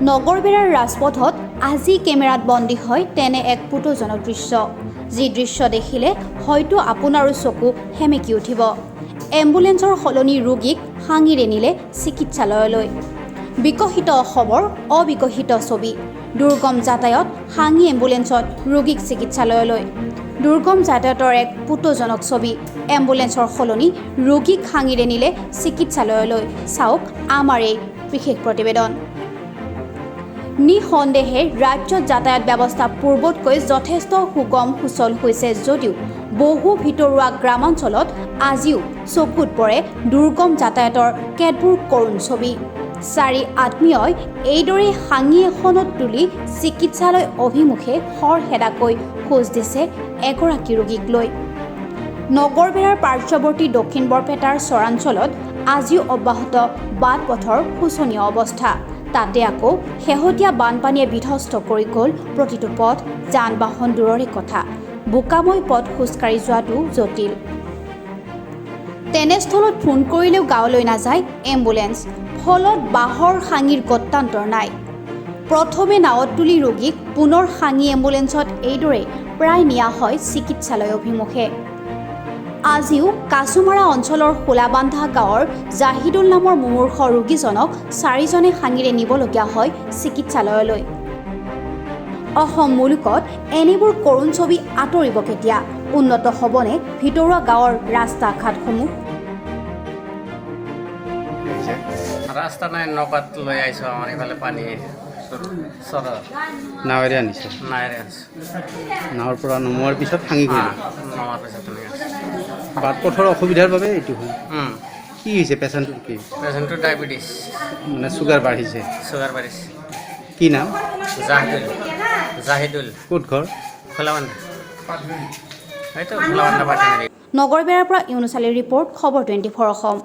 নগৰবেৰাৰ ৰাজপথত আজি কেমেৰাত বন্দী হয় তেনে এক পুতৌজনক দৃশ্য, যি দৃশ্য দেখিলে হয়তো আপোনাৰো চকু সেমেকি উঠিব। এম্বুলেন্সৰ সলনি ৰোগীক সাঙীৰে নিলে চিকিৎসালয়লৈ। বিকশিত অসমৰ অবিকশিত ছবি। দুৰ্গম যাতায়াত, সাঙী এম্বুলেন্সত ৰোগীক চিকিৎসালয়লৈ। দুৰ্গম যাতায়াতৰ এক পুতৌজনক ছবি। এম্বুলেন্সৰ সলনি ৰোগীক সাঙীৰে নিলে চিকিৎসালয়লৈ। চাওক আমাৰ এই বিশেষ প্ৰতিবেদন। নিঃসন্দেহে ৰাজ্যত যাতায়াত ব্যৱস্থা পূৰ্বতকৈ যথেষ্ট সুগম সুচল হৈছে যদিও বহু ভিতৰুৱা গ্ৰামাঞ্চলত আজিও চকুত পৰে দুৰ্গম যাতায়াতৰ কেতবোৰ কৰুণ ছবি। চাৰি আত্মীয়ই এইদৰে সাঙী এখনত তুলি চিকিৎসালয় অভিমুখে খৰখেদাকৈ খোজ দিছে এগৰাকী ৰোগীক লৈ। নগৰবেৰাৰ পাৰ্শ্বৱৰ্তী দক্ষিণ বৰপেটাৰ চৰাঞ্চলত আজিও অব্যাহত বাট পথৰ শোচনীয় অৱস্থা। তাতে আকৌ শেহতীয়া বানপানীয়ে বিধ্বস্ত কৰি গ'ল প্ৰতিটো পথ। যান বাহন দূৰৰে কথা, বোকাময় পথ খোজকাঢ়ি যোৱাটো জটিল। তেনেস্থলত ফোন কৰিলেও গাঁৱলৈ নাযায় এম্বুলেন্স। ফলত বাঁহৰ সাঙীৰ গত্যান্তৰ নাই। প্ৰথমে নাৱত তুলি ৰোগীক পুনৰ সাঙী এম্বুলেন্সত এইদৰে প্ৰায় নিয়া হয় চিকিৎসালয় অভিমুখে। আজিও কাছুমাৰা অঞ্চলৰ খোলাবান্ধা গাঁৱৰ জাহিদুল নামৰ মুমূৰ্ষ ৰোগীজনক চাৰিজনে সাঙীৰে নিবলগীয়া হয় চিকিৎসালয়লৈ। অসম মুলুকত এনেবোৰ কৰুণ ছবি আঁতৰিব কেতিয়া? উন্নত হ'বনে ভিতৰুৱা গাঁৱৰ ৰাস্তা ঘাটসমূহ? ৰাস্তা নাই, নৌকাত লৈ আহিছোঁ। আমাৰ ইফালে পানী চৰত। নাৱেৰে আনিছে? নাৱেৰে আনিছোঁ। নাৱৰ পৰা নমোৱাৰ পিছত ভাঙি গ'ল? নমাৰ পিছত তেনেকৈ। বাট পথৰ অসুবিধাৰ বাবে এইটো হ'ল। কি হৈছে পেচেণ্টটোৰ, কি? পেচেণ্টটো ডায়েবেটিছ। মানে চুগাৰ বাঢ়িছে? চুগাৰ বাঢ়িছে। কি নাম? জাহিদুল, জাহিদুল। ক'ত ঘৰ? খোলাবান্ধা, এইটো খোলাবান্ধা পাটিমাৰি। নগৰবেৰাৰ পৰা ইউনুছ আলীৰ ৰিপৰ্ট, খবৰ 24 অসম।